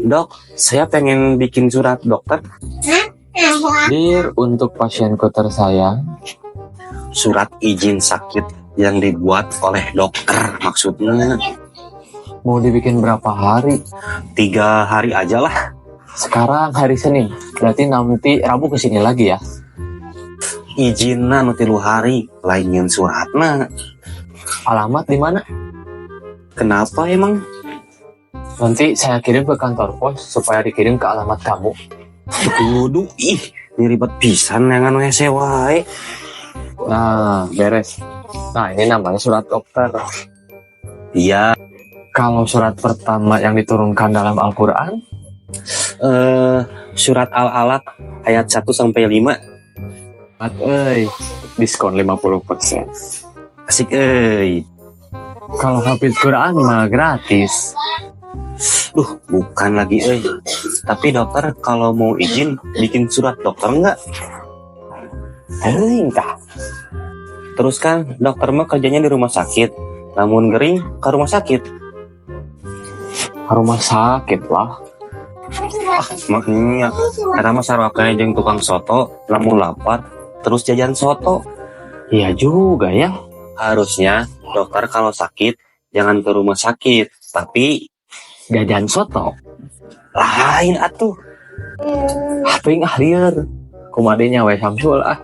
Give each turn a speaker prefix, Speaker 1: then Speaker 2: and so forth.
Speaker 1: Dok, saya pengen bikin surat dokter.
Speaker 2: Dear, untuk pasienku tersayang,
Speaker 1: Surat izin sakit yang dibuat oleh dokter maksudnya.
Speaker 2: Mau dibikin berapa hari?
Speaker 1: 3 hari aja lah.
Speaker 2: Sekarang hari Senin, berarti nanti Rabu kesini lagi ya.
Speaker 1: Izinna nu 3 hari, lain suratna.
Speaker 2: Alamat di mana?
Speaker 1: Kenapa emang?
Speaker 2: Nanti saya kirim ke kantor pos supaya dikirim ke alamat kamu.
Speaker 1: Kudu ih, ini ribet pisan yang anu hese wae.
Speaker 2: Nah, beres. Nah, ini namanya surat dokter.
Speaker 1: Iya.
Speaker 2: Kalau surat pertama yang diturunkan dalam Al-Quran,
Speaker 1: Surat Al-Alaq ayat 1 sampai 5.
Speaker 2: Mat, euy, diskon 50%.
Speaker 1: Asik euy.
Speaker 2: Kalau hafiz Quran mah gratis.
Speaker 1: Duh, bukan lagi euy. Tapi dokter, kalau mau izin bikin surat dokter enggak?
Speaker 2: Heuh, tah.
Speaker 1: Terus kan dokter mah kerjanya di rumah sakit. Lamun gering ke rumah sakit.
Speaker 2: Ke rumah sakit lah.
Speaker 1: Makanya karena mah sarua jeung tukang soto, lamun lapar terus jajan soto.
Speaker 2: Iya juga ya.
Speaker 1: Harusnya dokter kalau sakit jangan ke rumah sakit, tapi
Speaker 2: Jajan soto.
Speaker 1: Lain atuh.
Speaker 2: Ah, teuing ah, lieur. Kumaha nya we Samsul ah.